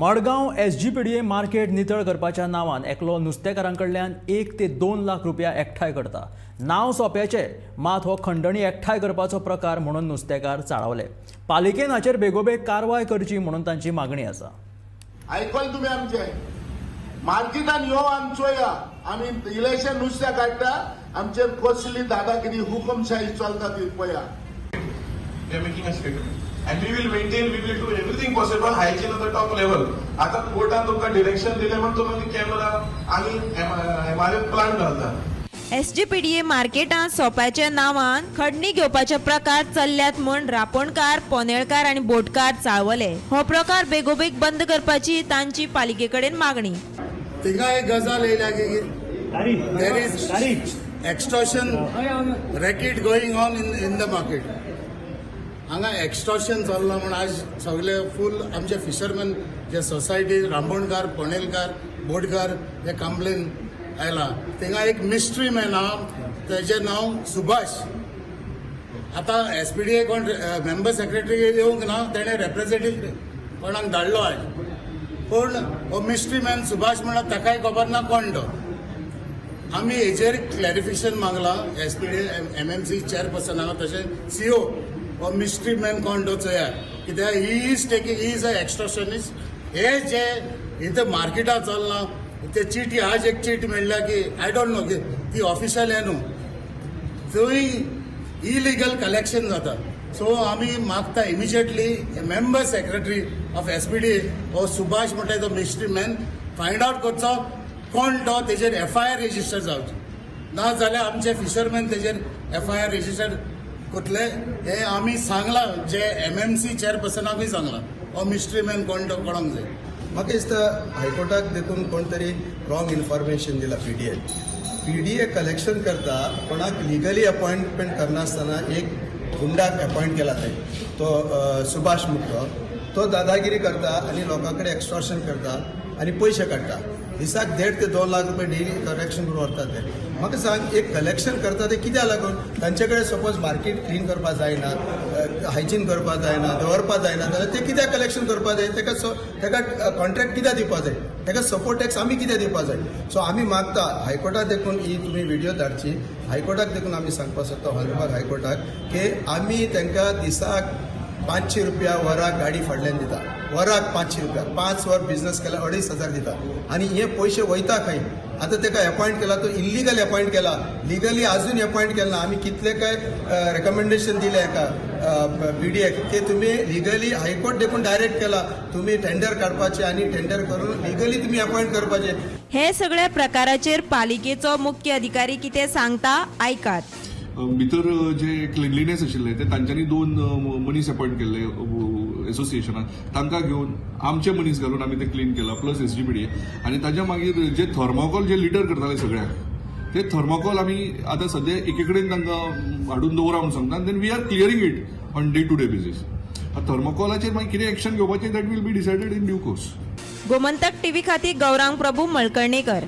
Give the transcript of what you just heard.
Madgaon SGPDA market नितळ करपाच्या नांवान एकलो नुस्तेकारां कडल्यान 1 ते 2 लाख रुपया एकठांय करता. नांव सोंप्याचें, मात हो खंडणी एकठांय करपाचो प्रकार म्हणून नुस्तेकार चाळवले. पालिकेन हाचेर बेगोबेग कारवाय करची म्हणून तांची मागणी आसा. आयकल तुमी, आमचे मार्केटान यो आनी चोया, आमी इलेक्शन नुस्त्या काडटा, आमचेर कसली दादागिरी, हुकुमशाही चलता ती पळया. We are making a statement. And we will maintain, we will do everything possible, hygiene on the top level. आता कोर्टान तुमकां डिरेक्शन दिलें म्हण तुमी कॅमेरा आनी एमआरएफ प्लांट घालता. एसजीपीडीए मार्केटांत सोपाच्या नांवान खडणी घेवपाचे प्रकार चल्ल्यात म्हूण रापोणकार, पोनेळकार आनी बोटकार चाळवले. हो प्रकार बेगोबेग बंद करपाची तांची पालिके कडेन मागणी. थिंगा एक गजाल येयल्या की there is extortion racket going on in the market. हांगा एक्स्टॉर्शन चल्लां म्हूण आज सगळे फूल आमचे फिशरमॅन जे सोसायटी, रांबोणकार, पणेलकार, बोटकार हे कंप्लेन आयला. थिंगा एक मिस्ट्री मॅन आहा, तेजें नांव सुभाष. आतां एसपीडीए कोण मेंबर सेक्रेटरी येवंक ना, तेणें रेप्रेझेंटेटिव्ह कोणाक धाडलो आयज. पूण हो मिस्ट्री मॅन सुभाष म्हणल्यार ताकाय खबर ना कोण तो. आमी हेजेर क्लॅरिफिकेशन मागलां एसपीडी एमएमसी चेअरपर्सनाक तशें सीओ. हो मिस्ट्री मॅन कोण तो चोया, कित्याक he is taking, he is a extortionist. हे जे इथं मार्केटात चल्लां ते चिटी, आज एक चीट मेळ्ळ्या की I don't know की ती ऑफिशियल हे न्हू, थंय इलिगल कलेक्शन जाता. सो आमी मागता, immediately member secretary of SPD हो सुभाष म्हणटा तो मिस्ट्री मॅन फायंड आवट करचो कोण तो, तेजेर एफआयआर रजिस्टर जावची. ना जाल्यार आमचे फिशरमॅन तेजेर एफआयआर रजिस्टर करतले हे आमी सांगलां. जे एमएमसी चेअरपर्सनाकूय सांगलां, हो मिस्ट्री मॅन कोण तो कळोंक जाय. म्हाका दिसता हायकोर्टाक देखून कोण तरी रॉंग इन्फॉर्मेशन दिला. पीडीए कलेक्शन करता, कोणाक लिगली अपॉयंटमेंट करनासतना एक गुंडाक अपॉयंट केला. थंय तो सुभाष मुखो तो दादागिरी करता आनी लोकां कडेन एक्स्ट्रॉशन करता आनी पयशे काडटा. दिसाक 1.5 ते 2 लाख रुपये डेली कलेक्शन करून व्हरतात ते. म्हाका सांग, एक कलेक्शन करता ते कित्याक लागून? तांचे कडेन सपोज मार्केट क्लीन करपाक जायना, हायजीन करपाक जायना, दवरपाक जायना जाल्यार ते कित्याक कलेक्शन करपाक जाय? ताका कॉन्ट्रॅक्ट कित्याक दिवपाक जाय? ताका सपोर्ट टॅक्स आमी कित्याक दिवपाक जाय? सो आमी मागता हायकोर्टाक देखून ही तुमी व्हिडिओ धाडची. हायकोर्टाक देखून आमी सांगपाक सोदता, ऑनरेबल हायकोर्टाक, की आमी तांकां दिसाक 500 रुपया वराक गाडी फाटल्यान दिता. वराक 500 रुपया, 5 वर बिझनस केल्यार 2500 दिता. आनी हे पयशे वयता खंय? आतां ताका अपॉयंट केला तो इल्लिगल अपॉयंट केला, लिगली अजून अपॉयंट केला ना. आमी कितले काय रेकमेंडेशन दिले हाका पीडीएक की तुमी लिगली, हायकोर्ट देखून डायरेक्ट केला, तुमी टेंडर काडपाचे आनी टेंडर करून लिगली तुमी अपॉयंट करपाचे. हे सगळ्या प्रकाराचेर पालिकेचो मुख्य अधिकारी कितें सांगता, आयकात. भितर जे क्लिनलीनेस आशिल्लें ते तांच्यांनी दोन मनीस अपॉयंट केल्ले एसोसिएशनान, तांकां घेवन आमचे मनीस घालून आमी ते क्लीन केला, प्लस एसजीपीडी. आनी ताच्या मागीर जे थर्मोकॉल जे लिटर करताले सगळ्याक, ते थर्मोकॉल आमी आतां सद्या एके कडेन तांकां हाडून दवरा म्हणून सांगता. Then we are clearing it on day to day basis. थर्मोकॉलाचेर मागीर कितें एक्शन घेवपाचें, that will be decided in due course. Gomantak TV खातीर गौरांग प्रभू मळकर्णेकर.